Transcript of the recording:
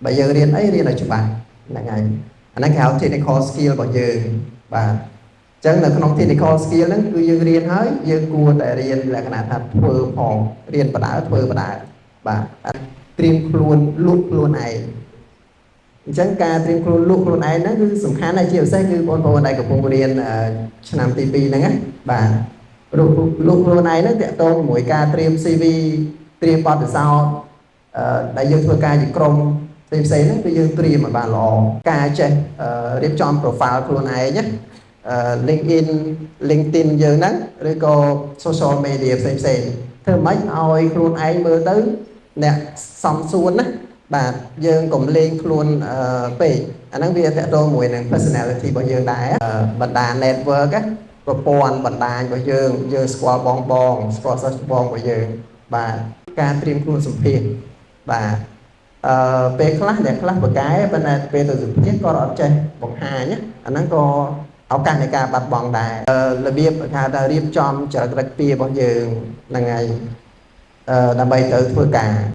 បើយើងរៀនអីរៀនឲ្យច្បាស់ហ្នឹងហើយអាហ្នឹងគេហៅ technical skill របស់យើងបាទអញ្ចឹងនៅក្នុង technical skill ហ្នឹងគឺយើងរៀនហើយយើងគួរតែរៀនលក្ខណៈថាធ្វើផងរៀនបដើធ្វើបដើបាទត្រៀមខ្លួនលក់ខ្លួនឯងអញ្ចឹងការត្រៀមខ្លួនលក់ខ្លួនឯងហ្នឹងគឺសំខាន់ណាស់ជាពិសេសគឺបងប្អូនដែលកំពុងរៀនឆ្នាំទី2ហ្នឹងណាបាទព្រោះលក់ខ្លួនឯងហ្នឹងតាក់ទងជាមួយការត្រៀម CV ត្រៀមបទពិសោធន៍ដែលយើងធ្វើការជាក្រុមផ្សេងផ្សេងហ្នឹងគឺយើងត្រៀមឲ្យបានល្អការចេះរៀបចំ profile ខ្លួនឯងណា LinkedIn LinkedIn យើងហ្នឹងឬក៏ social media ផ្សេងផ្សេងធ្វើម៉េចឲ្យខ្លួនឯងមើលទៅអ្នកសំសួនណាបាទយើងកុំលេងខ្លួនពេកអាហ្នឹងវាតាក់ទងមួយនឹង personality របស់យើងដែរបណ្ដា network ណាប្រព័ន្ធបណ្ដាញរបស់យើងយើងស្គាល់បងបងស្គាល់សិស្សបងរបស់យើងបាទការត្រៀមខ្លួនសម្ភាសបាទពេលខ្លះអ្នកខ្លះបកែប៉ុន្តែពេលទៅសម្ភាសគាត់អត់ចេះបង្ហាញអាហ្នឹងក៏ឱកាសនៃការបាត់បង់ដែររបៀបគេថារៀបចំចរិតរិកពីរបស់យើងហ្នឹងហើយដើម្បីទៅធ្វើការ។